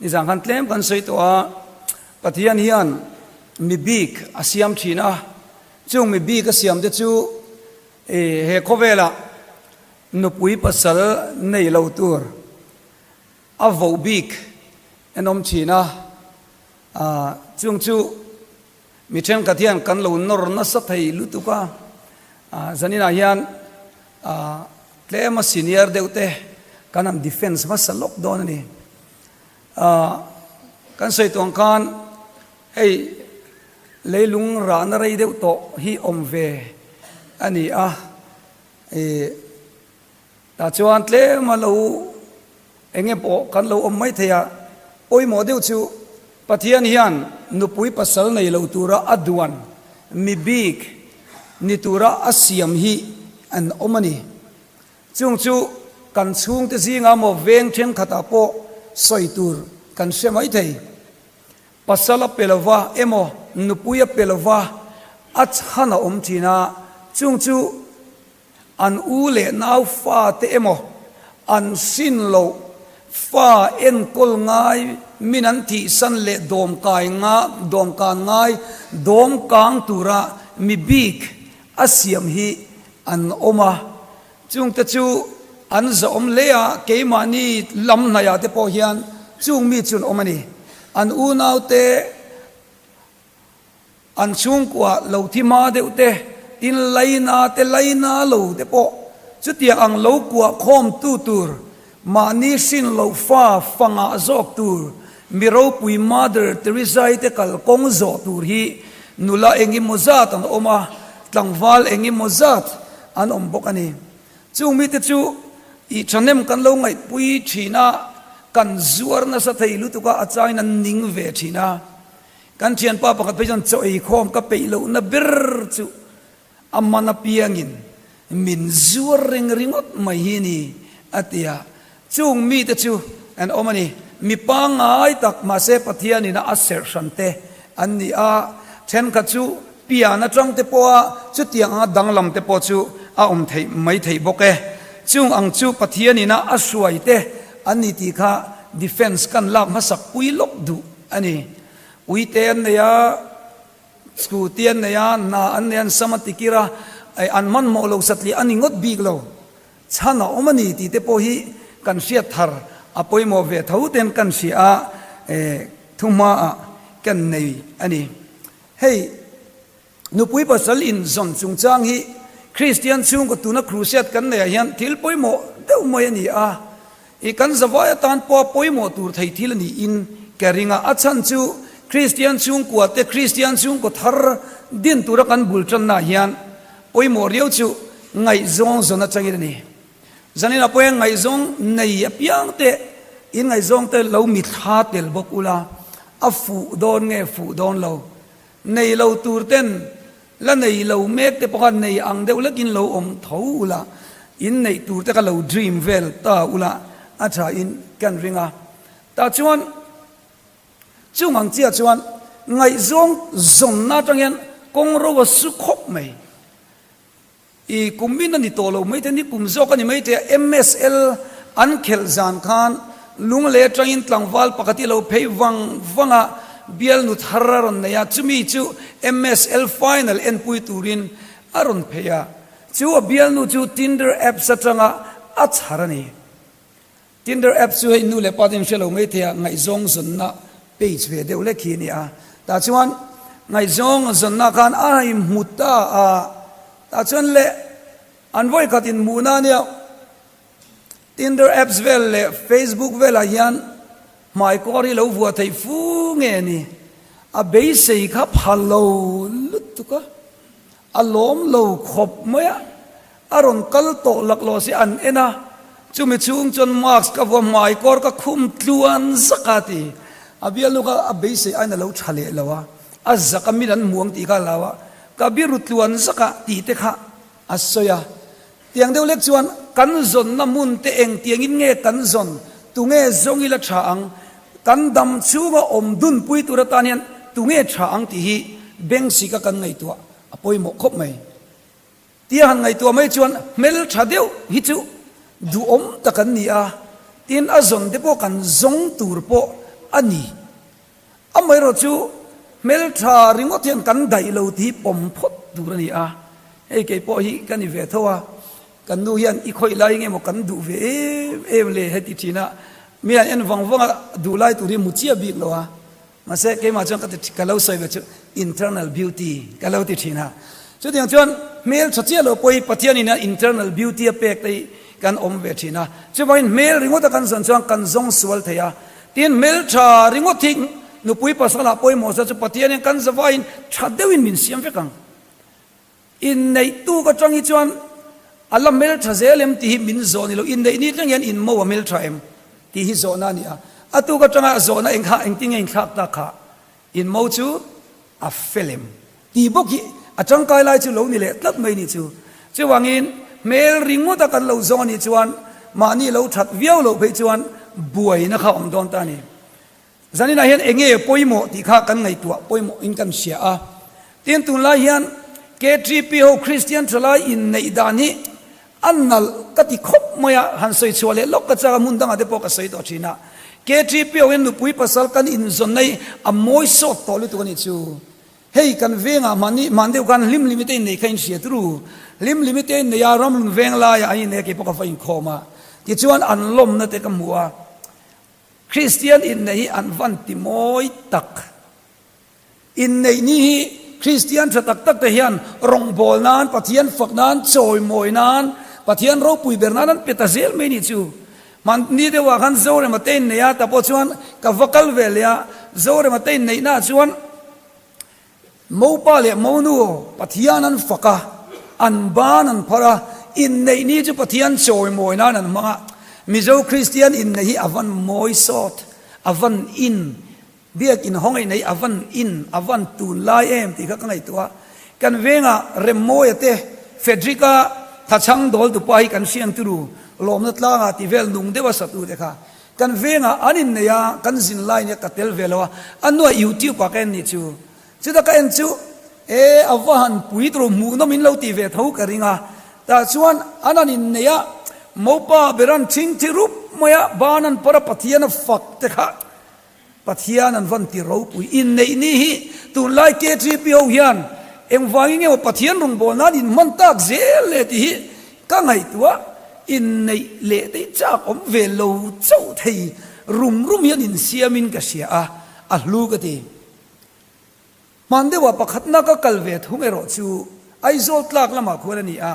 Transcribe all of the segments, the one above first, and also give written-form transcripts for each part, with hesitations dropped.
Nizan khan tlem kan sawi tawh a, Pathian hian mi bik a siam thin a, chung mi bik a siam te chu he khawvelah nupui pasal nei lo tur a voh bik en awm thin a, chung chu Mi thenkhat hian kan lo nawr nasa thei lutuk a, zaninah hian tlema senior deuh te kan han defence hmasa lawk dawn a ni. Kan sawi tawh ang khan hei leilung rahna rei deuh tawh hi awm ve a ni a, tah chuan tlema lo Eng nge pawh kan lo awm mai thei a, pawimawh deuh chu Pathian hian nupui pasal nei lo tura a duan mi bik ni tura a siam hi an awm a ni. Chung chu kan chhungte zinga maw veng thenkhatah pawh sawi tur kan hre mai thei. Pasal a pe lova emaw nupui a pe lova a chhan a awm thin a, chung chu An u leh nau fate emaw an hrin loh fa enkawl ngai min an thihsan leh dawmkai nga dawmkan ngai dawmkang tura mi bik a siam hi an awm a. Chungte chu an zahawm hle a, keimahni lam hnaihah te pawh hian chung mi chu an awm a ni. An unaute. An chhungkua lo thi hma deuh te, tin laina te laina lo te pawh chutiang ang lo kuah khawmtu tur, mahni hrin loh fa fangah zawk tur, mi ropui Mother Teresa-i te kalkawng zawh tur hi nula engemaw zat an awm a, tlangval engemaw zat an awm bawk a ni. Chung mite chu i thahnem kan lo ngaihpui thin a, kan zuar nasa thei lutuk a, a changin an ning ve thin a. Kan thianpa pakhat phei chuan chaw ei khawm ka peih lohna ber chu a man apiangin min zuar reng ringawt mai hi ni a ti a. Chung mite chu an awm a ni. Mi pangngai tak mahse Pathianin a serh hran te an ni a, thenkhat chu pian atang te pawha chutiang anga danglam te pawh chu a awm theih mai theih bawk e. Chung ang chu Pathianin a a hruai te an ni tih kha defence kan lak hmasak pui lawk duh. A ni. Uite an nei a, scooty an nei a, hna an nei a, an sam a tikir a, an hmanhmawh lo satliah a ni ngawt bik lo. Chhan a awm a ni tih te pawh hi kan hriat thar a pawimawh ve tho ten kan hria a, thuhmaah kan nei a ni. Hei. Nupui pasal inzawn chungchang hi Kristian chhungkaw tuna crusade kan neihah hian thil pawimawh deuh mai a ni a, i kan zavai atan pawha pawimawh tur thei thil a niin ka ring a. A chhan chu Kristian chhungkua te Kristian chhungkaw thar din tura kan bul tannaah hian pawimawh riau chu ngaihzawng zawn atangin a ni. Zanin ah pawh hian ngaihzawng nei apiang te in ngaihzawng te lo mithla tel bawk ula, a fuh dawn nge fuh dawn lo Nei lo tur ten la nei lo mek te pawh kha nei ang deuh lekin lo awm tho ula, in neih tur te kha lo dream vel ta ula a tha in kan ring a. Tah chuan chung ang chiah chuan ngaihzawng zawnna atang hian kawng ro a su khawp mai. I kum in a ni tawh lo mai te, ni kum zawk a ni mai te a, MSL an khelh zan khan lunglei atangin tlangval pakhat hi a lo phei vang vang a, bialnu thar a rawn nei a, chumi chu MSL final enpui turin a rawn phei a, chu a bialnu chu Tinder apps atanga a chhar a ni. Tinder app chu hei nu leh pa te in hre lo mai thei a, ngaihzawng zawnna page ve deuh lek hi a ni a. Tah chuan ngaihzawng zawnna khan a inhmu ta a, tah chuan leh an vawikhat inhmuhna a nia. Tinder apps vel leh Facebook velah hian hmaikawr hi lo vuah theih fu nge ni? A beisei kha pha lo lutuk a. A lawm lo khawp mai a, a rawn kal tawh laklawh si an en a, chumi chhung chuan mask ka vuah hmai kawr ka khum tluan zak a ti. A bialnu kha a beisei aiin a lo tha leh lo a, a zak a min an hmuang tih kha a hlau a, ka biru tluan zak a tih te kha a sawi a. Tiang deuh lek chuan kan zawnna hmun te engtiangin nge kan zawn, tunge zawng ila tha ang, kan dam chhunga awm dunpui tur atan hian tunge tha ang tih hi beng sika kan ngaihtuah a pawimawh khawp mai. Tia han ngaihtuah mai chuan hmel tha deuh hi chu duhawm tak an ni a, tin a zawn te pawh kan zawng tur pawh. a ni. Amaherawhchu hmeltha ringawt hian kan daih lo tih hi pawm phawt tur a ni a, hei kei pawh hi ka ni ve tho a, kan nu hian i khawih lai nge maw kan duh ve em em le heti thin a, mi an en vang vang a duh lai tur hi mu chiah bik lo a, Mahse, keimah chuan ka ti ka lo sawi ve chu internal beauty ka lo ti thin a. Chutiang chuan hmel tha chiah lo pawh hi Pathianin a internal beauty a pek te hi kan awm ve thin a. Chuvangin hmel ringawta kan zawn chuan kan zawng sual thei a. Tin, hmel tha ringawt hi nupui pasalah pawimawh sa chu Pathianin kan zavaiin tha deuhin min siam vek ang. Inneih tuk atang hi chuan a la hmeltha zel em tih hi min zawh ni lo. Inneih ni thleng hian in mo a hmeltha em tih hi zawhna a ni a. A tuk atanga zawhna eng kha engtin nge inthlak tak kha in mo chu a fel em tih bawk hi a tangkai lai chu lo ni leh tlat mai ni chu. Chuvangin hmel ringawt a kan lo zawng a nih chuan mahni lo that viau loh phei chuan buaina kha a awm dawn ta a ni. Zaninah hian eng nge pawimawh tih kha kan ngaihtuah pawimawh in kan hria a. Tin, tunlai hian KTP ho Kristian thalai inneih dan hi a nalh ka ti khawp mai a, han sawi chhuah leh lawk ka chak a, hmun dangah te pawh ka sawi tawh thin a. KTP ho hian nupui pasal kan inzawnna hi a mawi sawt tawh lutuk a nih chu. Hei kan vengah mahni hman deuh khan hlim limite innei kha in hria turu. Hlim limite innei a, ramlun veng laiah an innei a, keipawh ka va inkhawm a. Tichuan an lawmna te ka hmu a. Kristian inneih hi an van ti mawi tak. Inneih ni hi Kristian tha tak tak te hian rawngbâwl nan, Pathian fak nan, chawimawi nan, Pathian ropui ber nan an pe ta zel mai nih chu. Hmanni deuhah khan Zorema te inneih a, tah pawh chuan ka va kal ve leh a, Zorema te inneihnaah chuan, Mopa leh Monu Pathian an fak a, an ban an phar a, inneih ni chu Pathian chawimawi nan an hmang a. Mizo Kristian inneih hi a van mawi sawt, a van in, biak inhawng inneih hi a van in, a van tunlai em tih kha ka ngaihtuah a. Kan vengah Remmawia te, Frederick-a thachhang dawltupa hi kan hriang turu, lawmna tlangah ti vel nung deuha satu te kha. Kan vengah an innei a, kan zin lai nia ka tel ve lo a, a hnuah YouTube ah ka en nih chu. Chuta ka en chu e a va han pui tur hmuhnawm in lo tih ve tho ka ring a, tah chuan an han innei a, mopa ber an thing thi rup mai a, ban an pawr a Pathian a fak te kha Pathian an van ti ropui. Inneih ni hi tunlai KTP ho hian engvangin nge maw Pathian rawngbâwl nan inhman tak zel le tih hi Ka ngaihtuah inneih leh te hi chak awm ve lo chauh thei rum rum hian insiamin ka hria a, a hlu ka ti. Hman deuhah pakhatna ka kal ve thung erawh chu Aizawl tlak lamah khuan a ni a,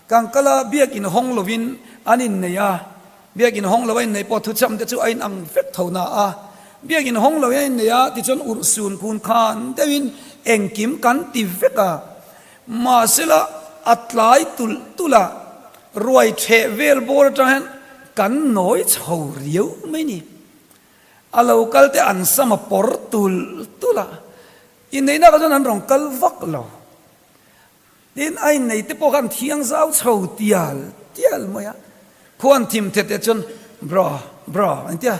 kan kal a biak inhawng lovin an innei a, biak inhawng lo a inneih pawh thucham te chu a inang vek tho na a, biak inhawng lo in a innei a tichuan urhsun kun khan deuhin engkim kan ti vek a. Mahsela a tlai tulh tulh a, ruai ṭheh vel bawr aṭang hian kan nawi chho riau mai ni. A lo kal te an sam a pawr tulh tulh a, inneihna kha chuan an rawn kal vak lo. Tin, a innei te pawh kha an thiang zau chho tial tial mai a, khua an thim thet teh chuan bra bra engtia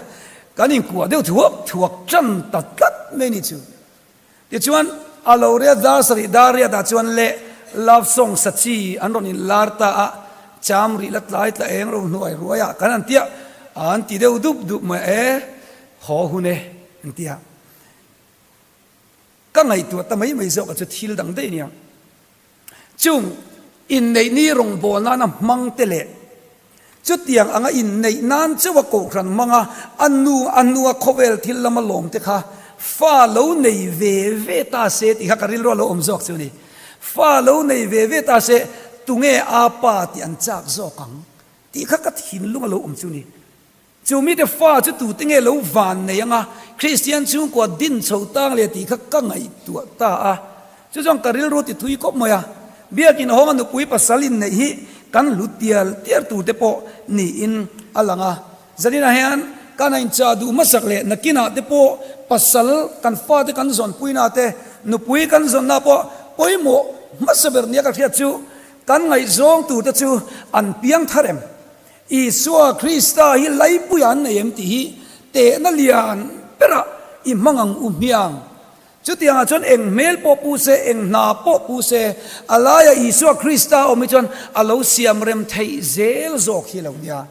kan inkuah deuh thuak thuak ṭan ta tlat mai ni chu. Tichuan, a lo riat dar sarih dar riatah chuan leh love song sa chi an rawn inlar ta a, cham rih la tlai tla eng ro hnuai ruaiah kan han tia, an ti deuh dup dup mai e, haw hun e, an ti a. Ka ngaihtuah ta mai mai zawk a chu thil dang daih nia. Chung inneih ni rawngbâwl nâna hmang te leh chutiang anga inneih nân chauha kohhran hmanga a nu a hnua khawvêl thil lama lâwm te kha fa lo nei ve ve ta se tih kha ka rilru a lo awm zâwk chu a ni. Fa lo nei ve ve ta se tunge a pa tih an châk zâwk ang tih kha ka thinlung a lo awm chu a ni. Chu mite fa chu tute nge lo van nei anga Kristian chhungkua din chho tang leh tih kha ka ngaihtuah ta a. Chu chuan ka rilru ti thui khawp mai a. Biakin hawnga nupui pasal inneih hi kan hlu tial tial tur te pawh niin a lang a. Zaninah hian kan a inchah duh hmasak leh nakinah te pawh pasal kan fate kan zawnpuina te nupui kan zawnna pawh pawimawh hmasa ber nia ka hriat chu kan ngaihzawng tur te chu an piang thar em? Isua Krista hi laipuia an nei em tih hi tehna lian berah i hmang ang u hmiang. Chutiangah chuan eng hmel pawh pu se, eng hna pawh pu se, a laia Isua Krista awm hi chuan a lo siam rem theih zel zawk hi lo nia.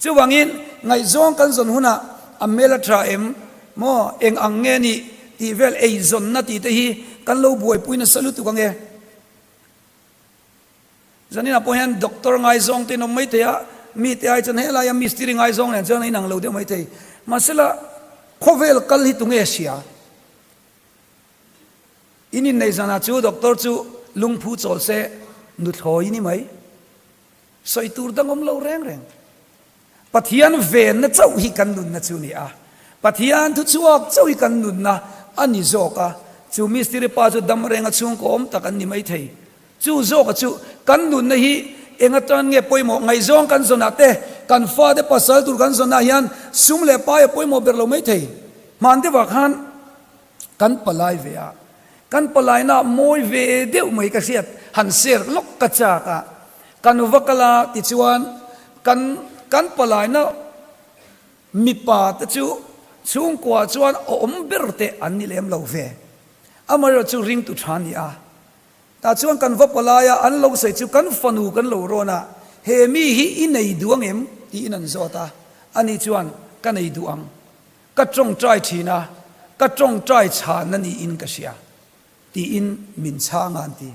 Chuvangin ngaihzawng kan zawn hunah a hmel a tha em? Maw eng ang nge nih tih vel eizawnna tih te hi kan lo buaipui nasa lutuk ang e. Zaninah pawh hian doctor ngaizawng te in awm maithei a, mite ai chuan helaia mistiri ngaizawng nen chuan a inang lo deuh maithei. Mahsela khawvel kal hi tunge hria? In inneih zanah chu doctor chu lungphu chawl se nuthlawi ni mai. Sawi tur dang awm lo reng reng. Pathian venna chauh hi kan nunna chu ni a, Pathian thuchhuak chauh hi kan nunna a ni zawk a, chu mistiri pa chu dam renga chhungkaw awm tak an ni maithei. Chu zawka chu kan nunna hi eng atan nge pawimawh? Ngaihzawng kan zawnah te, kan fate pasal tur kan zawnah hian sum leh pai a pawimawh ber lo maithei. Hman deuhah khan kan palai ve a, kan palaina mawi ve deuh mai ka hriat han share lawk ka chak a, kan va kal a tichuan kan kan palaina mipa te chu chhungkua chuan a awm ber te an ni lem lo ve, amaherawhchu chu ringtu tha ni a, tah chuan kan va palai a an lo sawi chu kan fanu kan lo rawn a, he mi hi i nei duh ang em tiin an zawt a, ani chuan ka nei duh ang. Ka tawngtai thin a, ka tawngtai chhan a niin ka hria, tiin min chhang a an ti.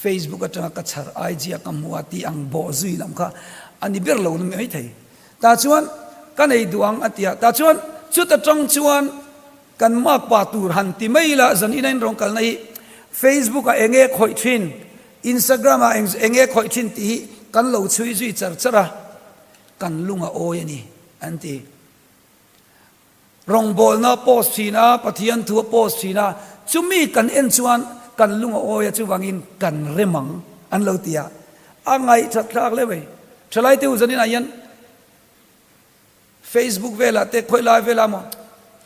Facebook atanga ka chhar IG a ka hmu a tih ang bawh zui lam kha a ni ber lo mai thei. Tah chuan ka nei duh ang a ti a, tah chuan chuta tang chuan kan makpa tur han ti mai ila zan ina in rawn kalna hi Facebook ah enge khawih thin, Instagram ah enge khawih thin tih hi kan lo chhui zui char char a. Kan lung a awi a ni, an ti. Rawngbawlna a post thin a, Pathian thu a post thin a, chumi kan en chuan kan lung a awi a, chuvangin kan rem ang, an lo ti a. A ngaihthat thlak hle mai. Thalai te u zaninah hian Facebook velah te khawilai velah maw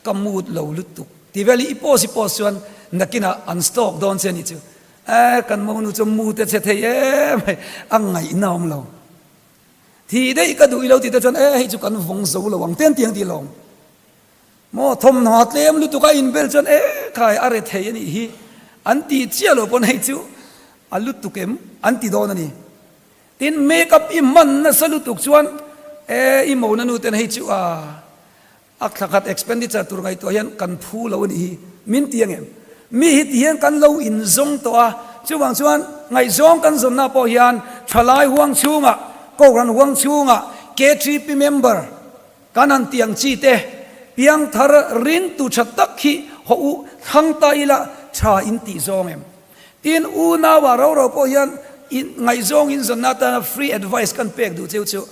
ka mood lo lutuk tih vel hi i post i post chuan nakinah an stalk dawn che a nih chu. Eh, kan monu chu mood a chhe thei em mai, a ngaihna awm lo. Thih daih ka duh i lo tih te chuan e hei chu kan vawng zo lo ang te an ti ang tih lawm. Maw thawmhnaw tlem lutuk a inbel chuan e khai a re thei a nih hi an tih chiah lo pawn hei chu a lutuk em an ti dawn a ni. Tin make up i hman nasa lutuk chuan e i mona nu ten hei chu a A thla khat expenditure tur ngaihtuah hian kan phu lo a nih hi min ti ang em? Mi hi ti hian kan lo inzawng tawh a, chuvang chuan ngaihzawng kan zawnna pawh hian thalai huang chhungah, Kohhran huang chhungah KTP member kan han ti ang chi te, piangthar ringtu tha tak hi hawh u thlang ta ila tha in tih zawng em? Tin, unau ah ro ro pawh hian ngaihzawng inzawnna atana free advice kan pek duh cheu chu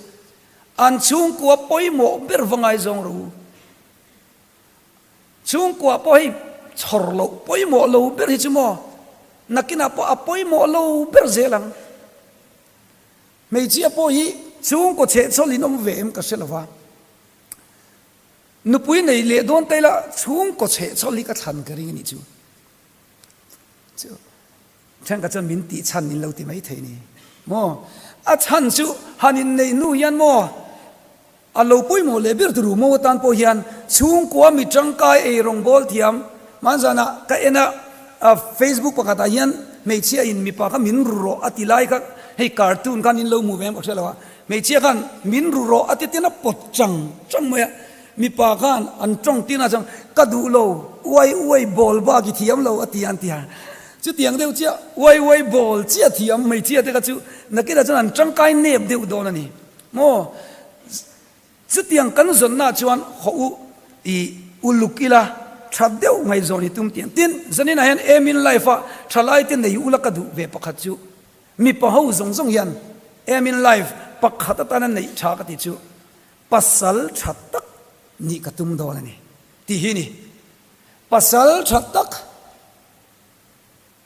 An chhungkua pawimawh ber va ngaizawng rawh u. Chhungkua pawh hei chhawr loh pawimawh lo ber hi chu maw nakinah pawh a pawimawh lo ber zel ang. Hmeichhia pawh hi chhungkaw chhehchhawl in awm ve em ka hre lo va. Nupui nei leh dawn ta ila chhungkaw chhehchhawl hi ka thlan ka ring a nih chu. Chu. Thenkhat chuan min tih chhan in lo ti mai thei ni maw? A chhan chu han inneih hnu hian maw a lo pawimawh leh ber tur maw atan pawh hian chhungkua mi tangkai ei rawngbâwl thiam hmanzanah ka en a Facebook pakhatah hian hmeichhia in mipa kha min ru rawh a ti lai kha hei cartoon khan in lo hmu ve em ka hre lo a hmeichhia khan min ru rawh a ti ten a pawt chang chang mai a Mipa khan an tawng tina chuan ka duh lo, uai uai bawl bak i thiam lo a ti a an ti a. Chutiang deuh chiah uai uai bawl chiah thiam hmeichhia te kha chu nakinah chuan an tangkai nep deuh dawn a ni maw? Chutiang kan zawnna chuan hawh u i uluk ila tha deuh ngaihzawn i tum tiang. Tin, zaninah hian aim in life a thalai te nei ula ka duh ve pakhat chu mipa ho zawng zawng hian aim in life pakhat atana neih tha ka ti chu Pasal tha tak nih ka tum dawn a ni tih hi ni. Pasal tha tak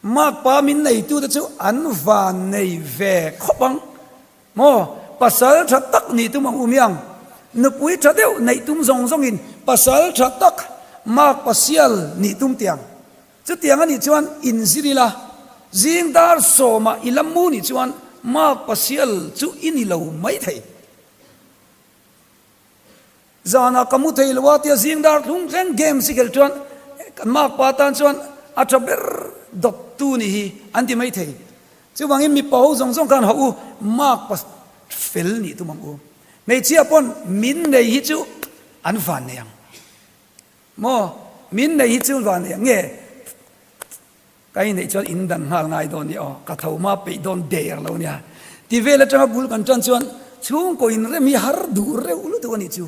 makpa min neitute chu an van nei ve khawp ang maw? Pasal tha tak nih tum ang u miang. Nupui tha deuh neih tum zawng zawngin pasal tha tak makpa sial nih tum tiang. Chutiang a nih chuan inzir ila, zing dar sawmah i la mu nih chuan makpa sial chu i ni lo maithei. Zanah ka mu thei lo a tia zing dar thlung thleng games i khelh chuan kan makpa tan chuan a tha ber dawt tu nih hi an ti mai thei. Chuvangin mipa ho zawng zawng khan hauh u makpa fel nih tum ang u. Hmeichhia pawn min nei hi chu an van nei ang. Maw? Min nei hi chu van eng nge? Ka inneih chuan in dan nghal ngai dawn nia aw, ka tho hma peih dawn der lo nia. Ti vel atanga bul kan tan chuan chhungkaw inrem hi har duh reuh lutuk a nih chu.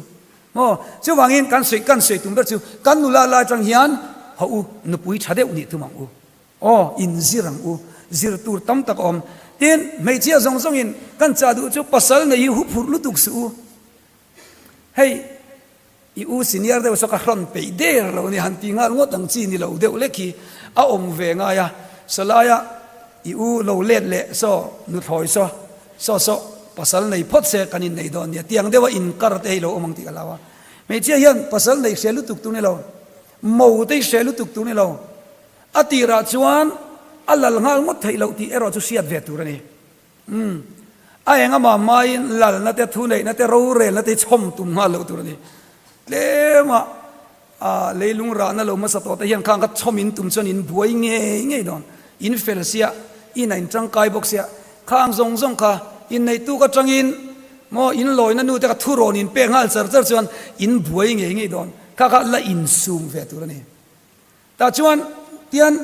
Maw? Chuvangin kan sawi kan sawi tum ber chu kan nula lai atang hian haw u, nupui tha deuh nih tum ang u. Aw, inzir ang u. Zir tur tam tak a awm. Tin, hmeichhia zawng zawngin kan chah duh chu pasal nei hi huphurh lutuk suh u. Hei, i u senior deuh saw ka hrawn peih der lo nia, han ti nghal ngawt ang chi ni lo deuh lek hi a awm ve ngai a. Sawlaia i u lo let leh saw nuthlawi saw, saw saw pasal nei phawt se kan innei dawn nia, tiang deuha inkar te hi lo awm ang tih ka hlau a. Hmeichhia hian pasal nei hre lutuk tur ni lo, mo te hi hre lutuk tur ni lo. A tirah chuan a lal nghal ngawt theih loh tih erawh chu hriat ve tur a ni. Umm. A eng amah hmain lalna te, thuneihna te, rorelna te hi chhawm tum nghal loh tur a ni. Tlema a leilung rahna lo hmasa tawh te hian khang kha chhawm in tum chuan in buai ngei ngei dawn. In fel sia, in a in tangkai bawk sia, khang zawng zawng kha inneihtuk atangin maw in lawina nu te kha thurawn in pek nghal char char chuan in buai ngei ngei dawn. Kha kha la insum ve tur a ni. Tah chuan tian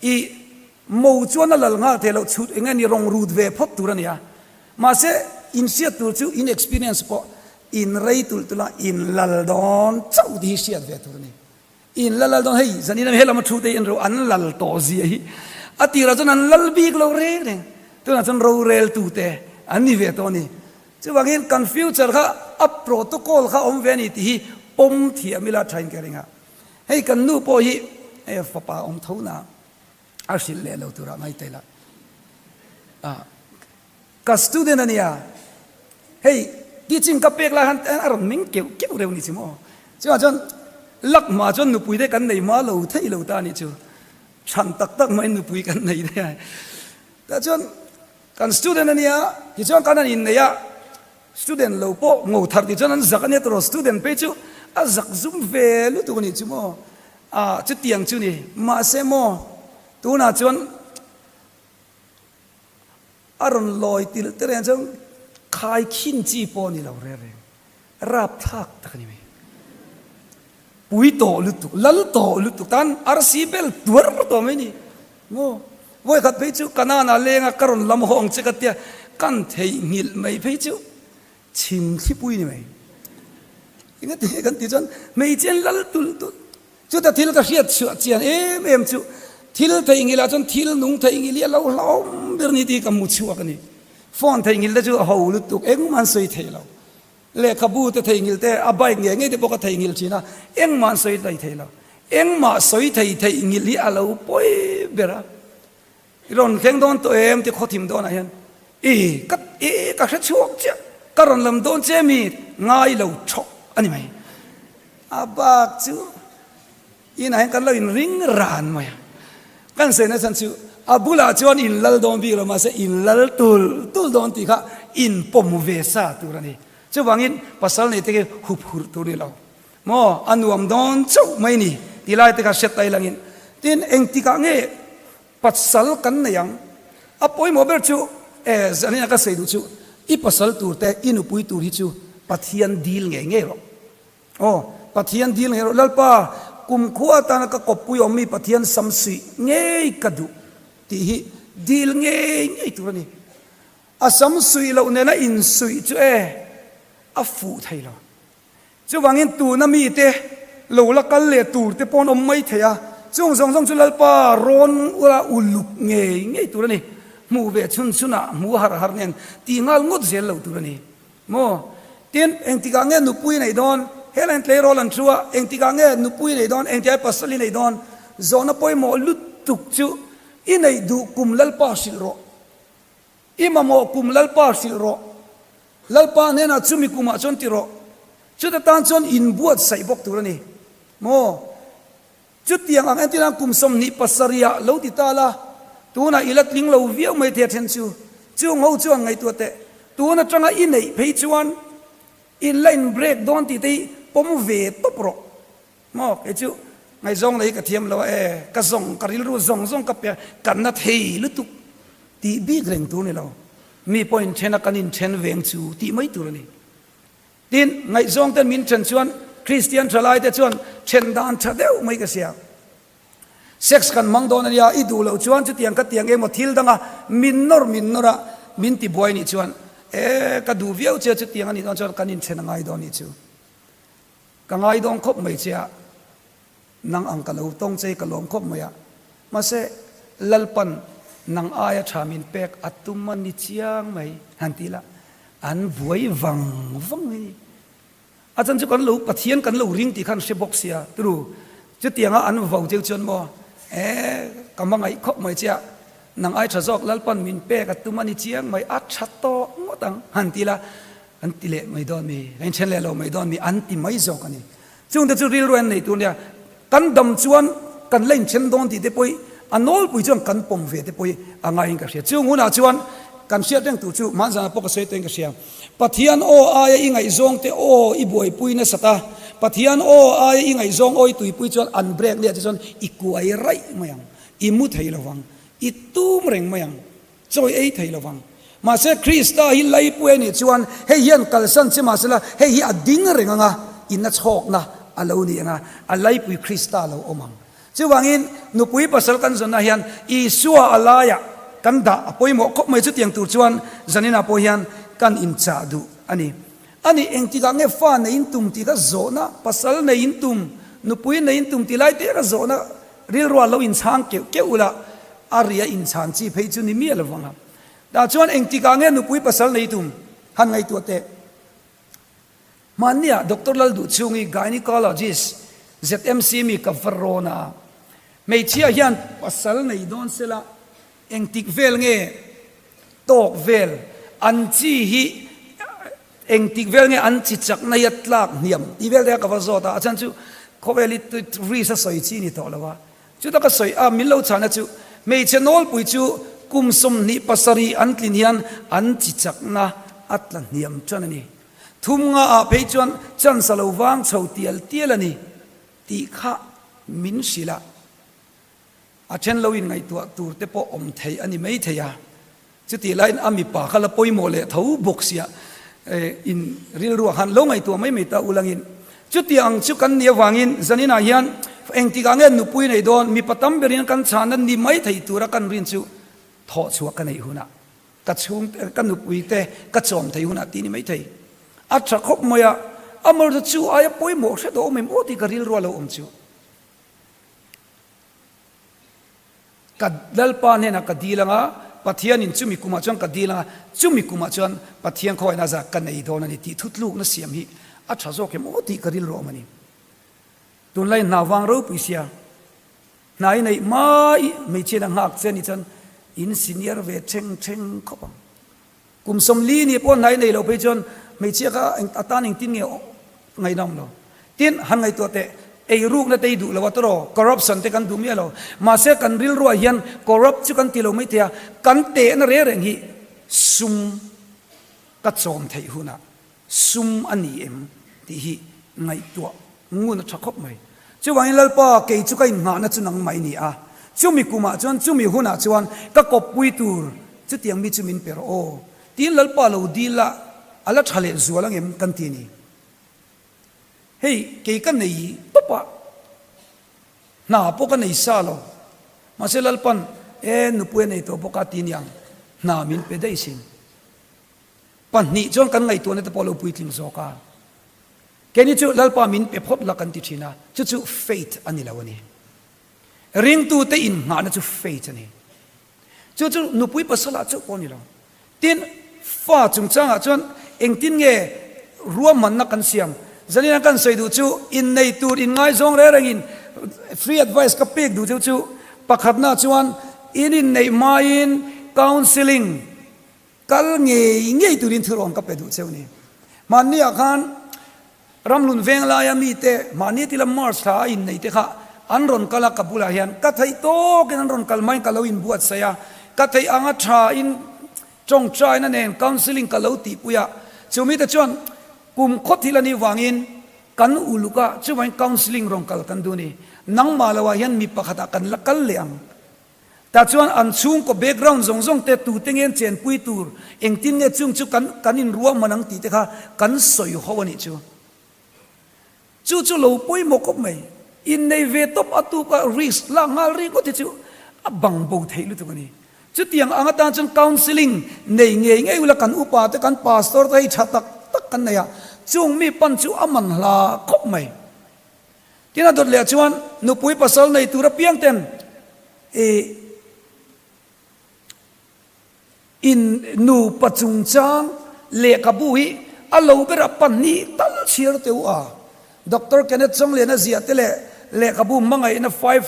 i mo chuan a lal nghal thei loh chhut eng nge ni rawng rut ve phawt tur a ni a. Mahse in hriat tur chu in experience pawh in rei tulh tulh a in lal dawn chauh tih hi hriat ve tur a ni. In la lal dawn hei zanin a helam a thu te hi an ro an lal tawh zia hi a tirah chuan an lal bik lo reng reng tunah chuan rorel tu te an ni ve tawh a ni. Chuvangin kan future kha a protocol kha awm ve a ni tih hi pawm thiam ila thain ka ring a. Hei kan nu pawh hi hei a fapa awm tho na a hrilh leh lo turah ngai ta ila. Ka student a nia, hei teaching ka pek lai khan a rawn meng keuh keuh reuh ni chu maw. Chuvang chuan luck hma chuan nupui te kan nei hma lo thei lo ta a nih chu. Chhan tak tak hmain nupui kan nei daih a. Tah chuan kan student a nia, tichuan kan han innei a. Student lo pawh ngo thar tih chuan an zak a nia tawrh student phei chu a zak zum ve lutuk a nih chu maw ah chutiang chu ni mahse maw tunah chuan a rawn lawi tilh te reng chuan khai khin chi pawh a ni lo reng reng rapthlak tak a ni mai pui tawh lutuk lal tawh lutuk tan arsi bel tuar tawh mai ni Maw? Vawikhat phei chu Kanaan-ah lenga ka rawn lam haw ang che ka tia, kan theihnghilh mai phei chu chhim thlipui ni mai. Engati nge kan tih chuan hmeichhe an lal tulh tulh. Chuta thil ka hriat chhuah chian em em chu thil theihnghilh ah chuan thil nung theihnghilh hi a lo hlauhawm ber ni tih ka hmu chhuak a ni. Phone theihnghilh te chu a ho lutuk engmah an sawi thei lo. Lehkhabu te theihnghilh te, a bike ngei ngei te pawh ka theihnghilh thin a, engmah an sawi hlei thei lo. Engmah sawi thei theihnghilh hi a lo pawi ber a. I rawn thleng dawn tawh em ti khawthim dawnah hian i ka i ka hre chhuak chiah, ka rawn lam dawn che mi ngai lo thawk a ni mai. A bak chu Inah hian kan lo inring ran mai a, kan sawi na chhan chu a bulah chuan in lal dawn bik lo mahse in lal tul tul dawn tih kha in pawm ve sa tur a ni. Chuvangin pasal nei te khi hup hurh tur ni lo maw, a nuam dawn chauh mai ni tih lai te kha hriat tai langin tin engtikah nge pasal kan nei ang? A pawimawh ber chu e zanina ka sawi duh chu i pasal tur te i nupui tur hi chu Pathian dil ngei ngei rawh. Aw, Pathian dil ngei rawh. Lalpa, kumkhua atana ka kawppui awm mi Pathian sam suih ngei ka duh tih hi dil ngei ngei tur a ni. A sam suih loh nena insuih chu e, a fuh thei lo. Chuvangin tuna mite lo la kal leh tur te pawh an awm mai thei a, chung zawng zawng chu Lalpa rawn ula uluk ngei ngei tur a ni. Hmuh ve chhun chhunah hmuh har har nen tih nghal ngawt zel lo tur a ni. Maw? Tin, engtikah nge nupui neih dawn? Helaiin tleirawl an thu a, engtikah nge nupui neih dawn, engtikah nge pasal i neih dawn? Zawhna pawimawh lutuk chu i neih duh kum Lalpa hrilh rawh. I mamawh kum Lalpa hrilh rawh. Lalpa hnenah chumi kumah chuan ti rawh. Chuta tan chuan inbuatsaih bawk tur a ni. Maw? Chutiang ang entir hian kum 27 ah lo ti ta la, tunah i la tling lo viau mai thei a then chu. Chung ho chuan ngaihtuah teh, tun atanga i neih phei chuan in la in break dawn tih te hi pawm ve tawp rawh. Maw kei chu ngaihzawng lei ka thiam lo a e, ka zawng ka rilru zawng zawng ka pe a, ka na thei lutuk tih bik reng tur ni lo. Mi pawh inthen a kan inthen veng chu tih mai tur a ni. Tin, ngaihzawngten min then chuan Kristian thalaite chuan Then dan tha deuh mai ka hria. Sex kan hmang dawn a nia, i duh loh chuan chutiang ka tiang emaw thil danga min nawr min nawr a, min ti buai nih chuan e ka duh viau che chutiang a nih dawn chuan kan inthen a ngai dawn nih chu. Ka ngai dawn khawp mai che a, nang ang ka lo tawng che i ka lawm khawp mai a, mahse Lalpan nang aia tha min pek a tum a ni chiang mai han ti la, an buai vang vang mai ni. A chan chu kan lo Pathian kan lo ring tih khan hre bawk sia turu chutianga an vo cheu chuan maw e ka hmangaih khawp mai che a nang ai tha zawk Lalpan min pek a tum a ni chiang mai a tha tawh ngawt ang han ti la an ti leh mai dawn mi ka inthen leh lo mai dawn mi an ti mai zawk a ni. Chungte chu rilru an nei tur nia, kan dam chuan kan la inthen dawn tih te pawh hi a nawlpui chuan kan pawm ve te pawh hi a ngaiin ka hria. Chung hunah chuan kan hriat reng tur chu hmanzanah pawh ka sawi tawhin ka hria. Pathian aw aia i ngaihzawng te aw i buaipui nasat a, Pathian aw aia i ngaihzawng aw i tuipui chuan an break leh ah te chuan i kuai raih mai ang, i mu thei lovang, i tum reng mai ang. Chawi ei thei lo vang. Mahse, Krista hi laipui a nih chuan hei hian kalsan che mahsela hei hi a ding reng ang a, inna chhawkna a lo ni ang a, a laipui Krista a lo awm ang. Chuvangin, nupui pasal kan zawnah hian Isua a laiah kan dah a pawimawh khawp mai. Chutiang tur chuan zaninah pawh hian kan inchah duh a ni. A nih, engtikah nge fa neiin tum tih kha zawhna, pasal neiin tum, nupui neiin tum tih lai te kha zawhna Rilruah lo inchhang keuh keuh ula, a ria inchhan chi phei chu ni miah lo vang a. Tah chuan engtikah nge nupui pasal nei tum han ngaihtuah teh. Hmanniah Doctor Lalduhchhungi gynecologist ZMC mi ka va rawn a, hmeichhia hian pasal nei dawn sela engtik vel nge tawk vel an chi hi Engtik vel nge an chi chakna hi a tlak hniam tih vel te kha ka va zawt a, a chhan chu khawvel hi risk a sawi chi ni tawh lo a, chuta ka sawi a min lo chhana chu hmeichhe nawlpui chu kum 27 an tlin hian an chi chakna a tla hniam tan a ni. Thum nga ah phei chuan chance a lo vang chho tial tial a ni tih kha min hrilh a. A then lo in ngaihtuah tur te pawh awm thei a ni mai thei a, chutih laiin a mipa kha la pawimawh leh tho bawk sia in rilruah khan lo ngaihtuah mai mai ta ulangin chutiang ang chu kan nih avangin zaninah hian engtikah nge nupui nei dawn mipa tam berin kan chhana ni mai thei tura kan rin chu thawh chhuah ka neih hunah ka chhungte ka nupui te ka chawm thei hunah tih ni mai thei a tha khawp mai a, amaherawhchu chu aia pawimawh hre tawh awm em aw tih ka rilruah lo awm chu. Ka Lalpa hnenah ka dil anga, Pathianin chumi kumah chuan ka dil anga, chumi kumah chuan Pathian khawngaihna zah ka nei dawn a ni tih thutlukna siam hi a tha zawk em aw tih ka rilru awm a ni. Tunlai hna vang ropui sia, hna i neih mai hmeichhiain a nghak che a nih chuan in senior ve theng theng khawp ang. Kum 40 ni pawh hnai nei lo phei chuan hmeichhia kha a tan engtin nge ngaihna awm lo. Tin, han ngaihtuah teh, eirukna te i duh lo a tawraw, corruption te kan duh miah lo. Mahse kan rilruah hian corrupt chu kan ti lo mai thei a, kan tehna reng reng hi sum ka chawm theih hunah Sum a ni em tih hi ngaihtuah ngun a tha khawp mai. Chuvangin Lalpa, kei chu ka innghahna chu nangmah i ni a, chumi kumah chuan, chumi hunah chuan ka kawppui tur chutiang mi chu min pe rawh aw, tiin Lalpa lo dil a, a la tha leh zual ang em kan ti a ni. Hei, kei ka nei tawp a, hna pawh ka nei sa lo, mahse Lalpan, E, nupui a nei tawh bawk a ti niang, hna min pe daih sin. 2 chuan kan ngaihtuahna te pawh a lo puitling zawk a. Keini chu Lalpa min pe phawt la kan ti thin a, chu chu faith a ni lo a ni. Ringtute innghahna chu faith a ni. Chu chu nupui pasalah chauh pawh a ni lo. Tin, fa chungchangah chuan engtin nge ruahmanna kan siam? Zanina kan sawi duh chu innei tur inngaizawng reng rengin free advice ka pek duh cheu chu pakhatna chuan in inneih hmain counselling Kal ngei ngei turin thurawn ka pe duh cheu ni. Hmanniah khan Ramhlun veng laia mite mahni tila March thla a innei te kha an rawn kal a, ka bulah hian ka theih tawkin an rawn kal maiin ka lo inbuatsaih a, ka theih anga thain tawngtaina nen counselling ka lo tihpui a, chu mite chuan kum khaw thil a nih vangin kan uluk a, chuvangin counselling rawn kal kan duh a ni. Nangmah loah hian mi pakhatah kan la kal leh ang. Tah chuan an chhungkaw background zawng zawng te tute nge an chenpui tur, engtin nge chung chu kan kan inruahman ang tih te kha kan sawi ho a nih chu. Chu chu lo pawimawh khawp mai. Innei ve tawp a tuk a risk lak nghal ringawt hi chu a bang bo theih lutuk a ni. Chutiang ang atan chuan counselling nei ngei ngei ula kan upa te kan pastor te hei tha tak tak kan nei a, chung mi pan chu a man hla khawp mai. Tin a dawt leh chuan nupui pasal nei tur apiang ten ih In nupa chungchang lehkhabu hi a lo berah pahnih tal chhiar teh u a. Doctor Kenneth Chongliana ziah te leh lehkhabu hmangaihna five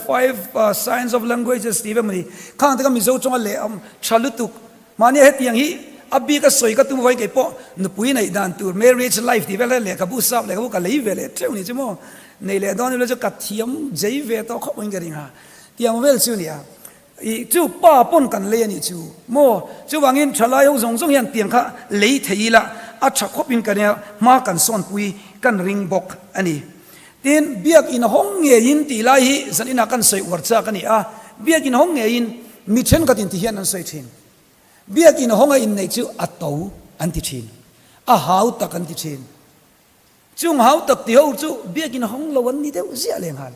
five signs of languages tih emaw ni khang te kha Mizo tawnga leh awm tha lutuk. Mahnia hetiang hi a bik a sawi ka tum avangin kei pawh nupui neih dan tur marriage life tih vel hian lehkhabu sap lehkhabu ka lei ve leh teuh ni chu maw. Nei leh dawn ila chu ka thiam jei ve tawh khawp angin ka ring a. Tiang vel chu nia. Ih, chu pa pawn kan lei a nih chu maw? Chuvangin thalai ho zawng zawng hian tiang kha lei thei ila a tha khawpin ka nia, hma kan sawnpui kan ring bawk a ni. Tin, biakin hawng ngeiin tih lai hi zaninah kan sawi uar chak a ni a, biakin hawng ngeiin mi thenkhatin ti hian an sawi thin. Biakin hawnga inneih chu a to an ti thin, a hau tak an ti thin. Chung hau tak ti ho chu biakin hawng lo an ni deuh ziah lenghal.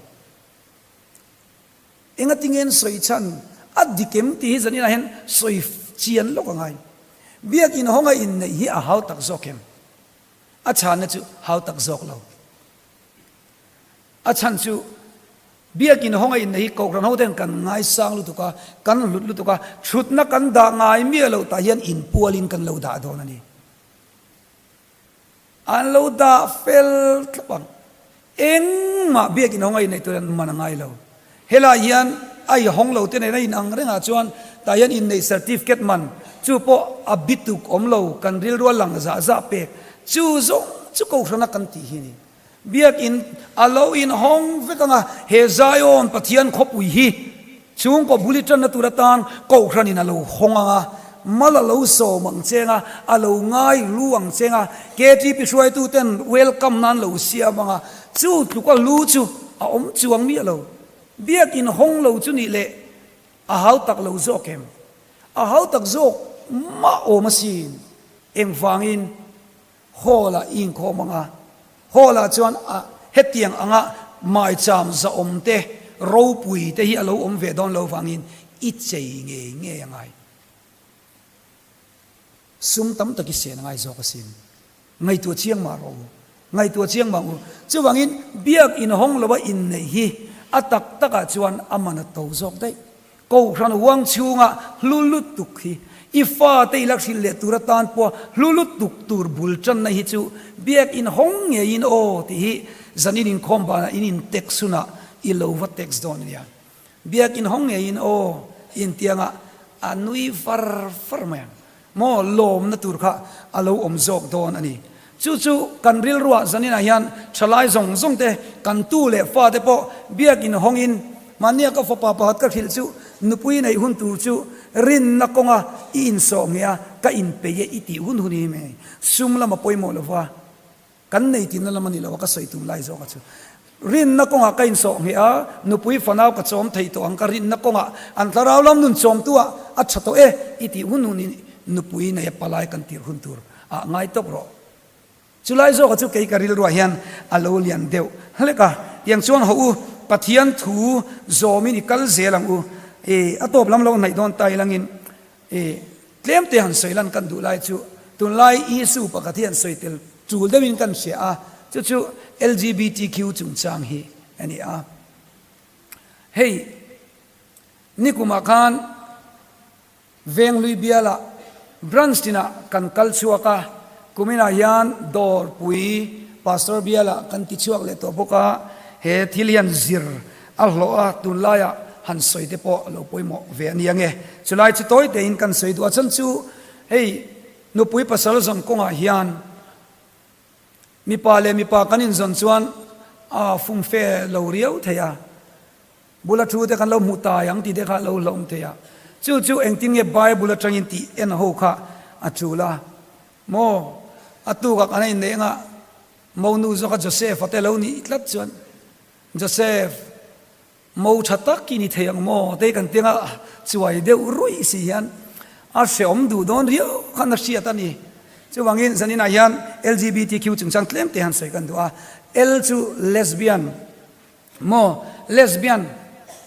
Engatinge an sawi chhan a dik em tih hi zaninah hian sawi chian lawk a ngai. Biakin hawnga inneih hi a hau tak zawk em? A chhanna chu hau tak zawk lo. A chhan chu biakin hawnga inneih hi Kohhran hoten kan ngaisang lutuk a, kan hlut lutuk a, thutna kan dah ngai miah loh tah hian inpualin kan lo dah dawn a ni. An lo dah fel thlap ang. Engmah biakin hawng a inneih tur an man a ngai lo. Helai hian a i hawng lo te nen a in ang rengah chuan tah hian inneih certificate man chu pawh a bituk awm lo kan rilru a lang zah zah pek chu zawng chu kohhrana kan tih hi a ni. Biakin a lo inhawng vek ang a, he Zion Pathian khawpui hi chhungkaw bul i tanna tur atan Kohhranin a lo hawng ang a, mal a lo sawm ang cheng a, a lo ngai hlu ang cheng a, KTP hruaituten welcome nan lo siam ang a, chu tluka hlu chu a awm chuang miah lo. Biakin hawng lo chu nih leh a hautak lo zawk em? A hautak zawk mah awm asin. Engvangin? Hall ah i inkhawm ang a, hall ah chuan a hetiang anga maicham zahawm te, ropui te hi a lo awm ve dawn lo vangin i chei ngei ngei a ngai. Sum tam tak i sen a ngai zawk asin. Ngaihtuah chiang mah rawh u. Ngaihtuah chiang mah ang u. Chuvangin biak inhawng lova inneih hi a tak takah chuan a man a to zawk daih. Kohhran huang chhunga hlu lutuk hi i fate i la hrilh leh tur atan pawha hlu lutuk tur bul tanna hi chu biakin hawng ngeiin aw tih hi zanin inkhawm banah in in text hunah i lo va text dawn a nia. Biakin hawng ngeiin aw intianga a nui far far mai ang. Maw lawmna tur kha a lo awm zawk dawn a ni. Chu chu kan rilruah zaninah hian thalai zawng zawng te, kan tu leh fate pawh biakin hawngin mahnia ka fapa pakhat ka hrilh chu nupui neih hun tur chu rinna kawnga i insawh nge a, ka inpeih e i tih hun hun hi mai sum lama pawimawh lova. Kan nei tihna lam a ni lo a, ka sawi tum lai zawk a chu. Rinna kawngah ka insawh ngheh a, nupui fanau ka chawm thei tawh ang, ka rinna kawngah an thlarau lam nun chawmtu ah a tha tawh e i tih hun hun in nupui nei a palai kan tirh hun tur ah ngai tawp rawh. Chulai zawk a chu kei ka rilruah hian a lo lian deuh hlek a, tiang chuan hawh u, Pathian thu zawmin i kal zel ang u, i a tawp lam lo hnaih dawn ta ilangin I tlem te han sawi lan kan duh lai chu tunlai issue pakhat hi han sawi tel tul deuhin kan hria a, chu chu LGBTQ chungchang hi a ni a. Hei nikumah khan Venghlui bialah branch tinah kan kal chhuak a, kuminah hian Dawrpui Pastor bialah kan ti chhuak leh tawh bawk a, he thil hian zir A hlawh a, tunlaiah han sawi te pawh a lo pawimawh ve a nia nge. Chulai chu tawi tein kan sawi duh a, chhan chu hei nupui pasal zawn kawngah hian mipa leh mipa kan inzawn chuan a fumfe lo riau thei a, bula thu te kan lo hmuh tai ang tih te kha a lo hlauhawm thei a. Chu chu engtin nge Bible atangin tih en ho kha a tul a maw? A tukah kan a inneih anga monu zawka Joseph-a te lo nih tlat chuan Joseph, mo tha tak i ni thei ang maw? Tei kan tianga chuai deuh ruih si hian a hreawm duh dawn riau khan a hriat a ni. Chuvangin zaninah hian LGBTQ chungchang tlem te han sawi kan duh a. L chu lesbian. Maw lesbian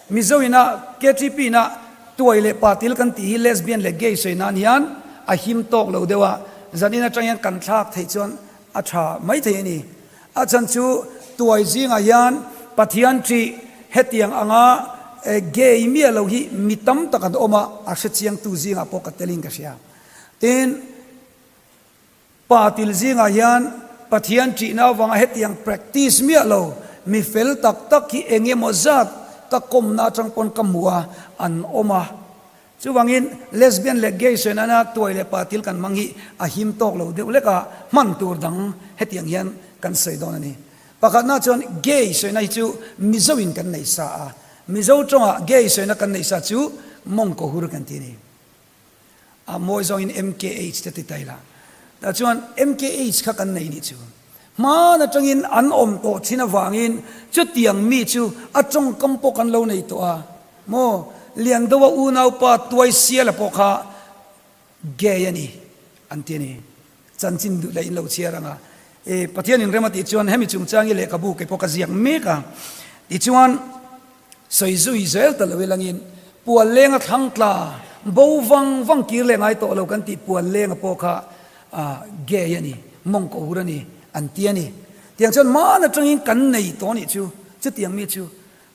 Mizo ina KTP ina tuai leh patil kan tih hi lesbian leh gay sawi nan hian a him tawk lo deuh a, zanin atang hian kan thlak theih chuan a tha mai thei a ni. A chhan chu tuai zingah hian Pathian ṭih hetiang anga gay miah lo hi mi tam tak an awm a, a hrechiangtu zingah pawh ka telin ka hria. Tin, Pa til zingah hian Pathian ṭihna avanga hetiang practice miah lo mi fel tak tak hi eng emaw zat ka kawmna atang pawn ka hmu a, an awm a. Chuvangin lesbian leh gay sawi nana tuai leh pa til kan hmang hi a him tawk lo deuh lek a, hman tur dang hetiang hian kan sawi dawn a ni. Pakhatna chuan gay sawina hi chu Mizo in kan nei sa a, Mizo tawngah gay sawina kan neih sa chu mawngkaw hur kan ti a ni. A mawi zawngin MKH te ti ta ila. Tah chuan MKH kha kan nei nih chu. Hman atangin an awm tawh thin avangin chutiang mi chu a tawngkam pawh kan lo nei tawh a. Maw Liandoa unaupa Tuaisiala pawh kha gay a ni an ti a ni. Chanchin duh leh in lo chhiar ang a. E Pathianin rem a tih chuan hemi chungchang hi lehkhabu kei pawh ka ziak mek a. Tichuan. Sawi zui zel ta lo ilangin pual lenga thlang tla bo vang vang kir leh ngai tawh lo kan tih pual lenga pawh kha gay a ni, mawngkaw hur a ni an ti a ni. Tiang chuan hman atangin kan nei tawh nih chu, chutiang mi chu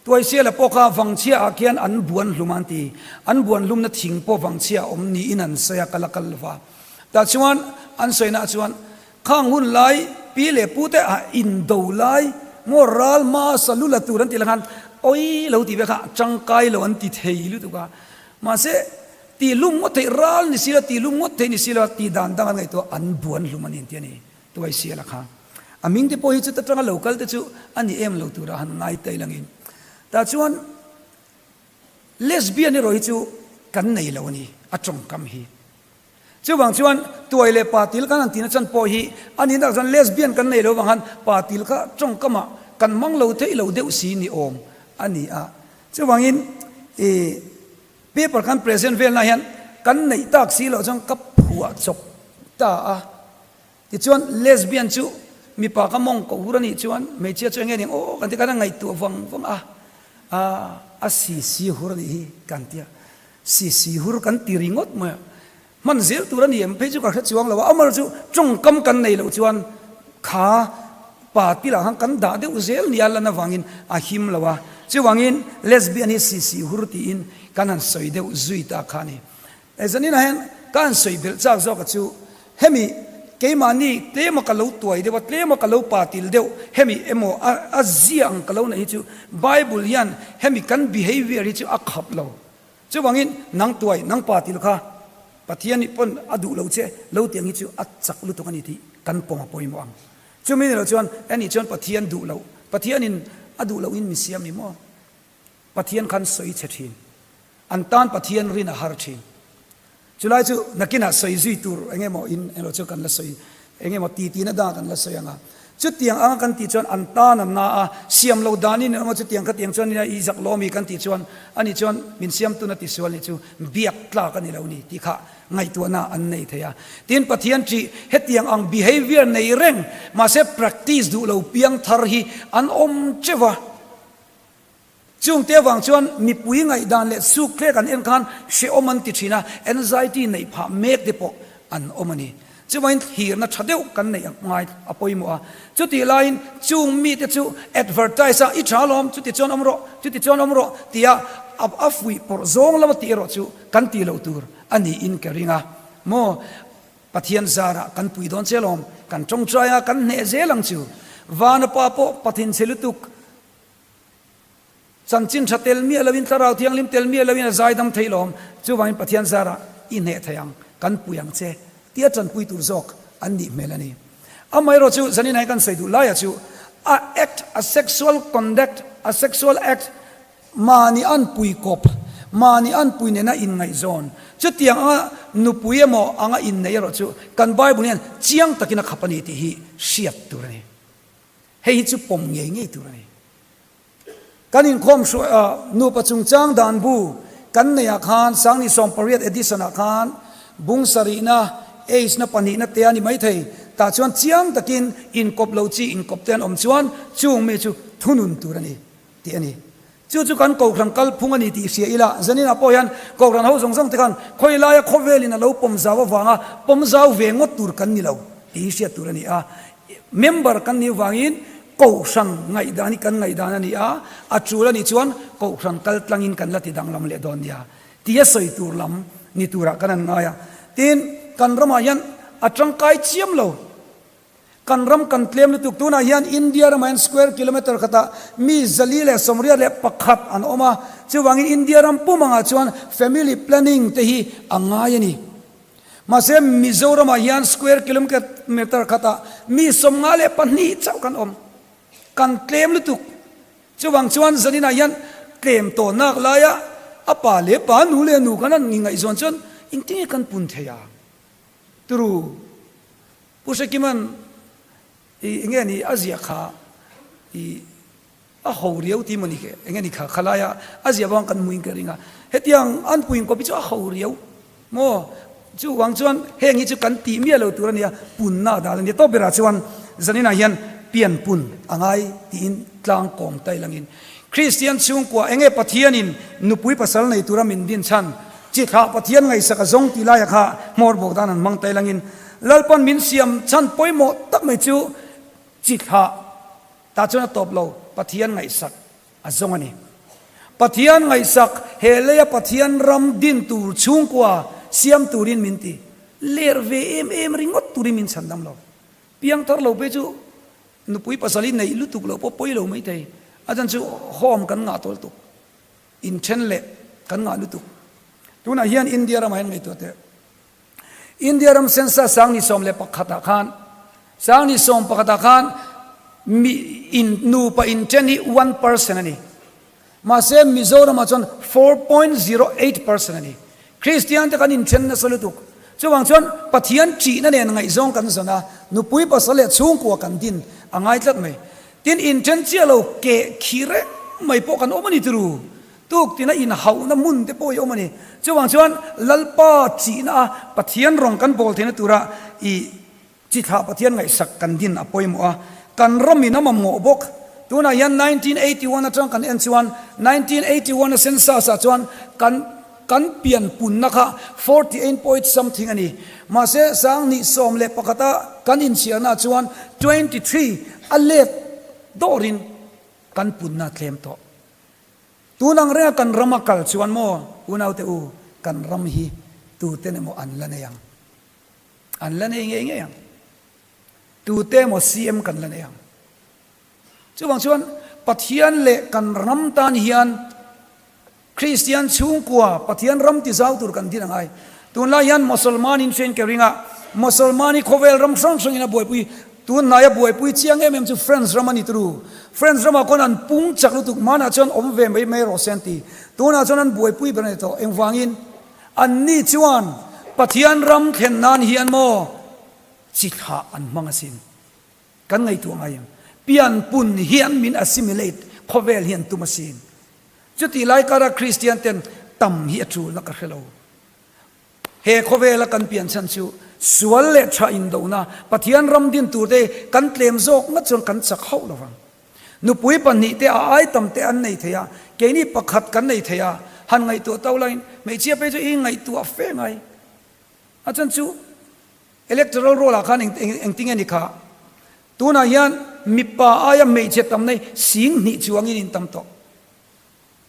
Tuaisiala pawh kha vangchhia ah khian an buan hlum a an ti. An buan hlumna thing pawh vangchhia a awm niin an sawi a, ka la kal lova. Tah chuan an sawina ah chuan Khang hun lai pi leh pu te ah indo lai maw ral hma sa lu la tur an tih la khan pawi lo tih ve kha tangkai lo an ti thei lutuk a. Mahse tih hlum ngawt theih ral ni si lo tih hlum ngawt theih ni si lo tih dan dang an ngaihtuah an buan hlum a ni an ti a ni Tuai Siala kha. A hming te pawh hi chuta tanga lo kal te chu a ni em lo tura han ngai ta ilangin tah chuan lesbian erawh hi chu kan nei lo a ni a tawngkam hi. Chuvang chuan tuai leh pa til kan han tihna chan pawh hi a nih tak chuan lesbian kan nei lo vang khan pa til kha tawngkamah kan hmang lo theih lo deuh si ni awm a ni a. Chuvangin ih paper kan present velna hian kan neih tak si loh chuan ka phuah chawp ta a. Tichuan lesbian chu mipa ka mawng ko hur a nih chuan hmeichhia chu enge ning aw kan ti khan a ngaihtuah vang vang a, a si si hur a nih hi kan ti a. Si si hur kan ti ringawt mai a, hman zel tur a ni em phei chu ka hre chuang lo a, amaherawhchu tawngkam kan nei loh chuan kha pa ti lah khan kan dah deuh zel nia lan avangin a him lo a, chuvangin lesbian hi si si hur tiin kan han sawi deuh zui ta kha a ni. Zaninah hian ka han sawi belh chak zawk a chu hemi keimahni tlema ka lo tuai deuh a, tlema ka lo pa til deuh hemi emaw a zia ang ka lo neih hi chu Bible hian hemi kan behavior hi chu a khap lo. Chuvangin nang tuai, nang pa til kha Pathian nih pawn a duh lo che lo tiang hi chu a chak lutuk a ni tih kan pawm a pawimawh ang. Chumi ni lo chuan anih chuan Pathian duh loh, Pathianin a duh lohin mi siam ni maw? Pathian khan sawi chhe thin. An tan Pathian rin a har thin. Chulai chu nakinah sawi zui tur eng emaw in erawh chu kan la sawi eng emaw ti tina dangah kan la sawi ang a. Chutiang anga kan tih chuan an tan an na a, siam lo danin emaw chutiang khatiang chuan nia i zak lawmi kan tih chuan ani chuan min siamtuna tisual nih chu biak tlak a ni lo ni tih kha ngaihtuahna an nei thei a. Tin Pathian ṭih hetiang ang behavior nei reng mahse practice duh lo piang thar hi an awm teuh a. Chungte avang chuan mipui ngaihdan leh suk tlek an en khan hrehawm an ti thin a, anxiety neih phah mek te pawh an awm a ni. Chuvangin thlirna tha deuh kan neih a ngai a pawimawh a. Chutih laiin chung mite chu advertise a, i tha alawm, chuti chuan awm rawh, chuti chuan awm rawh tia a fuih pawrh zawng lama tih erawh chu kan tih loh tur a niin ka ring a. Maw? Pathian zarah kan pui dawn che alawm, kan tawngtai a, kan hneh zel ang chu. Vana pa pawh Pathin chhe lutuk. Chanchin tha tel miah loin, Thlarau Thianghlim tel miah loin a zaidam thei lawm. Chuvangin Pathian zarah i hneh thei ang, kan pui ang che tia tanpui tur zawk an nih hmel a ni. Amaherawh chu zanin ah kan sawi duh laiah chu a act, a sexual conduct, a sexual act, mahni anpui kawp, mahni anpui nena inngaihzawn, chutiang anga nupui emaw anga inneih erawh chu kan Bible hian chiang takin a khap a ni tih hi hriat tur a ni. Hei hi chu pawm ngei ngei tur a ni. Kan inkhawm hruai a, nupa chungchang dan bu kan neih ah khan Sangni 18 edition ah khan bung sarihna, age na pahnihna te a ni maithei. Tah chuan chiang takin inkawp lo chi inkawp te an awm chuan chung mi chu thunun tur a ni. tih a ni. Chu chu kan Kohhran kalphung a ni tih hria ila, zaninah pawh hian Kohhran ho zawng zawng te khan khawi laia khawvelin a lo pawm zau avanga pawm zau ve ngawt tur kan ni lo tih hi hriat tur a ni a. Member kan nih avangin Kohhran ngaihdan hi kan ngaihdan a ni a, a tul a nih chuan Kohhran kal tlangin kan la ti danglam leh dawn nia tia sawi tur lam ni turah kan han ngai a. Tin, kan ramah hian a tangkai chiam lo. Kan ram kan tlem lutuk. Tunah hian India ramah hian square kilometre khatah mi 431 an awm a, chuvangin India ram pum angah chuan family planning te hi a ngai a ni. Mahse Mizoramah hian square kilometre khatah mi 52 chauh kan awm. Kan tlem lutuk. Chuvang chuan zaninah hian tlem tawh nak laia a pa leh pa, nu leh nu kan han ingaihzawn chuan engtinge kan pun thei a? Turu. Pu Hrekiman i enge ni a ziah kha i a ho riau ti mawni ke enge ni kha khalaia a ziah vang kan hmuin ka ring a, hetiang an puin kawp hi chu a ho riau maw chu vang chuan heng hi chu kan tih miah lo tur a nia punna a dal a nia tawp berah chuan zaninah hian pian pun a ngai tiin tlang kawm tai langin Kristian chhungkua enge Pathianin nupui pasal nei tura min din chhan Chi thlah Pathian ngaihsak a zawng tih laia kha hmawr bawk dan an hmang tail angin Lalpan min siam chhan pawimawh tak mai chu chi thlah tah chuan a tawp lo, Pathian ngaihsak a zawng a ni. Pathian ngaihsak he leia Pathian ram din tur chhungkua siam turin min ti ler ve em em ringawt turin min chhan dam lo. Piangthar lo phei chu nupui pasal hi neih lutuk loh pawh pawi lo maithei, a chan chu home kan ngah tawl tuk. Inthen leh kan ngah lutuk. Tunah hian India ramah hian ngaihtuah teh. India ram census 2011 ah khan 2011 ah khan mi in nupa inthen hi 1% a ni. Mahse Mizoramah chuan 4.08% a ni. Kristian te kan inthen nasa lutuk. Chuvang chuan Pathian ṭihna nen ngaihzawng kan zawn a, nupui pasal leh chhungkua kan din a ngai tlat mai. Tin, inthen chiah lo keh khi reng mai pawh kan awm a ni turu. Tuk tina inhauhna hmun te pawh i awm a ni. Chuvang chuan Lalpa chihna a Pathian rawng kan bawl theihna tura i chi thlah Pathian ngaihsak kan din a pawimawh a, kan ramin a mamawh bawk. Tunah hian 1981 atang kan en chuan 1981 a census ah chuan kan Kan pian punna kha 48 point something a ni. Mahse, 2011 a kan inchhiarna chuan 23 a let dawrin kan punna a tlem tawh. Tun ang renga kan ram a kal chuan maw unaute u, kan ram hi tuten emaw an la nei ang. An la nei ngei ngei ang. Tute emaw CM kan la nei ang. Chuvang chuan Pathian leh kan ram tan hian Kristian chhungkua Pathian ram ti zau tur kan din a ngai. Tunlai hian Mosolman in hriain ka ring a, Mosolman hi khawvel ram hrang hrangin a buaipui, tun hnaia buaipui chiang em em chu France ram a ni turu. France ramah khawn an pung chak lutuk, hmanah chuan awm ve mai mai rawh se an ti. Tunah chuan an buaipui ber a ni tawh. Engvangin? Anni chuan Pathian ram thlen nan hian maw chi thlah an hmang asin. Kan ngaihtuah ngai em? Pianpun hian min assimilate, khawvel hian tum asin. Chutih lai kara Kristian ten tam hi a tulna ka hre lo. He khawvela kan pian chhan chu sual leh tha indona, Pathian ram din tur te kan tlem zawk ngat chuan kan chak hauh lo vang. Nupui pahnih te a ai tam te an nei thei a, keini pakhat kan nei thei a, han ngaihtuah to laiin hmeichhia phei chu i ngaihtuah fe ngai. A chhan chu Electoral roll ah khan engtinge ni kha? Tunah hian mipa aia hmeichhe tam nei 2000 chuangin in tam tawh.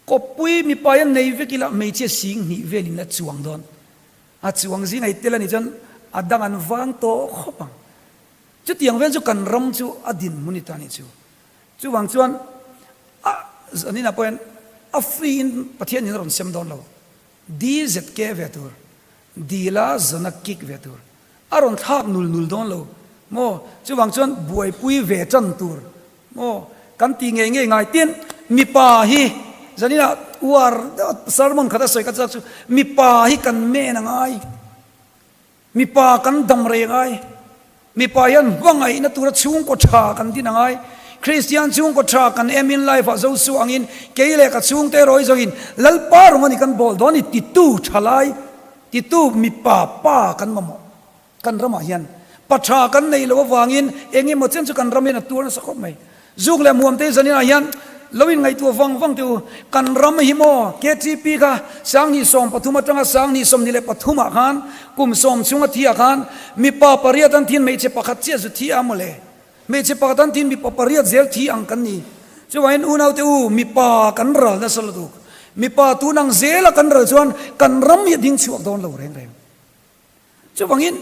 Kawppui mipa hian nei vek ila hmeichhia 2000 velin a chuang dawn. A chuang zing ai tel a nih chuan a dang an vang tawh khawp ang. Chutiang vel chu kan ram chu a dinhmun i ta nih chu. Chuvang chuan a zaninah pawh hian a free in Pathian in a rawn sem dawn lo. DZK ve tur, Dila zana kick ve tur. A rawn thlak nul nul dawn lo maw? Chuvang chuan buaipui ve tan tur maw? Kan ti ngei ngei ngai. Tin, mipa hi zaninah uar deuh sermon khat a sawi ka chak chu mipa hi kan men a ngai. Mipa kan dam rei a ngai. Mipa hian hmangaihna tura chhungkaw tha kan din a ngai. Kristian chhungkaw tha kan em in life ah Joshua angin kei leh ka chhungte erawh hi zawngin Lalpa rawng a ni kan bawl dawn ni titu tha lai, titu mipa pa kan mamawh. Kan ramah hian pa tha kan nei lo avangin eng emaw chen chu kan ram hian a tuar nasa khawp mai. Zuk leh hmuam te hi zaninah hian. Lo in ngaihtuah vang vang teh u. Kan ram hi maw KTP kha 2013 atanga 2023 ah khan kum sawm chhunga thi ah khan mipa pariat an thin hmeichhe pakhat chiah zu thi a mawle. Hmeichhe pakhat an thin mipa pariat zel thi ang kan ni. Chuvangin unau te u mipa kan ral nasa lutuk. Mipa tun ang zela kan ral chuan kan ram hi a ding chhuak dawn lo reng reng. Chuvangin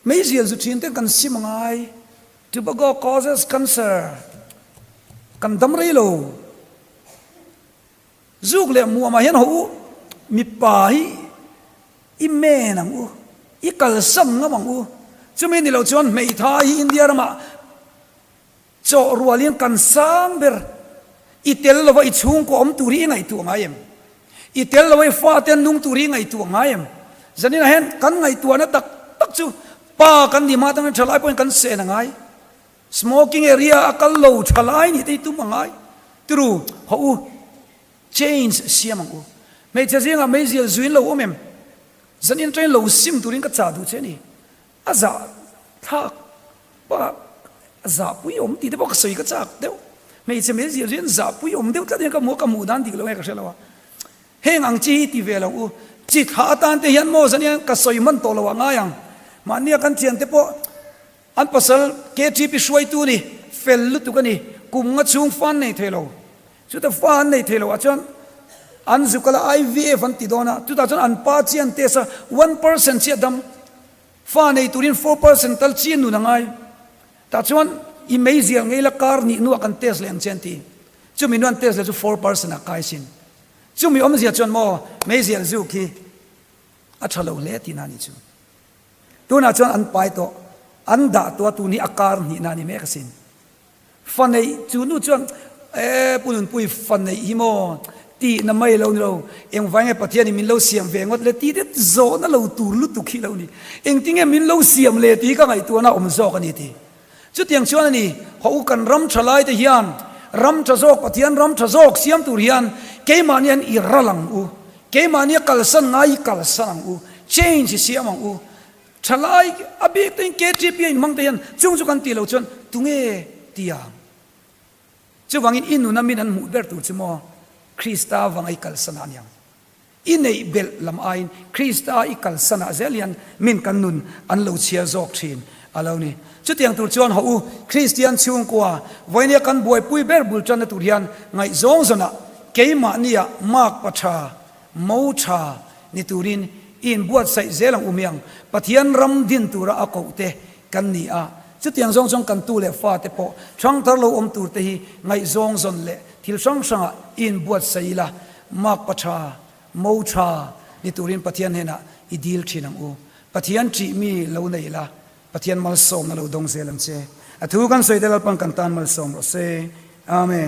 meizial zu thin te kan sim angai. Tobacco causes cancer. Kan dam rei lo. Zuk leh muamah hian ho u, mipa hi i men ang u, i kalsan ngam ang u. Chumi ni lo chuan hmeithai hi India ramah Chaw rualin kan sang ber. I tel lova i chhungkaw awm tur hi i ngaihtuah ngai em? I tel lova i fate an nung tur hi i ngaihtuah ngai em? Zaninah hian kan ngaihtuahna tak tak chu pa kan ni hma atangin thalai pawhin kan sen a ngai. Smoking area a kal lo thalai nih te hi tum a ngai. Tiru, hawh u, change siam ang u. Hmeichhe zingah meizial zuin lo awm em? Zanin atangin lo sim turin ka chah duh che a ni. A zah thlak pah a zahpui awm tih te pawh ka sawi ka chak deuh. Hmeichhe hmel zir hian zahpui awm deuh tlat hian ka hmu a, ka hmuh dan dik lo nge ka hre lo a. Heng ang chi hi ti ve lo u. Chi thlah atan te hian maw zan hian ka sawi hman tawh lo ah ngai ang. Mahnia kan thian te pawh an pasal KTP hruaitu ni fel lutuk a ni. Kum nga chhung fa an nei thei lo. Chuta fa an nei thei lo ah chuan an zuk ala IVF an ti dawn a, chutah chuan an pa chi an test a, 1% chiah dam. Fa nei turin 4% tal chi nun a ngai. Tah chuan i meizial ngei la kar nih hnuah kan test leh ang che an ti. Chumi hnuah an test leh chu 4% ah kai sin. Chumi awmzia chuan maw meizial zuk hi a tha lo hle tihna a nih chu. Tunah chuan an pai tawh, an dah tawh a tun hi a kar hnihna a ni mek asin. Fa neih chu nu chuan e Pu Nunpui fa neih hi maw tihna mai lo ni lo, engvai nge Pathianin min lo siam ve ngawt le tih te zawhna lo tur lutuk hi lo ni. Engtinge min lo siam le tih hi ka ngaihtuahna awm zawk a ni ti. Chutiang chuan a ni, hawh u kan ram tha lai te hian ram tha zawk Pathian ram tha zawk siam tur hian keimahni an i ral ang u, keimahni a kalsan ngai i kalsan ang u, change i siam ang u. Thalai a bik te in KTP a inhmang te hian chung chu kan tih loh chuan tunge ti ang? Chuvangin i nuna min an hmuh ber tur chu maw Krista vanga i kalsan ah aniang. I neih belh lam aiin Krista i kalsan ah zel hian min kan nun an lo chhiar zawk thin a lo ni. Chutiang tur chuan hawh u Kristian chhungkua vawinia kan buaipui ber bul tanna tur hian ngaihzawng zawnah keimahnia mark pa tha Mo tha ni turin i inbuatsaih zel ang u miang. Pathian ram din tura a koh te kan ni a, chutiang zawng chuan kan tu leh fa te pawh hrangthar lo awm tur te hi ngaihzawng zawn leh thil hrang hrangah i inbuatsaih ila, makpa tha, mo tha ni turin Pathian hnenah i dil thin ang u. Pathian ṭih mi lo nei ila, Pathian malsawmna lo dawng zel ang che. A thu kan sawi te Lalpan kan tan malsawm rawh se. Amen.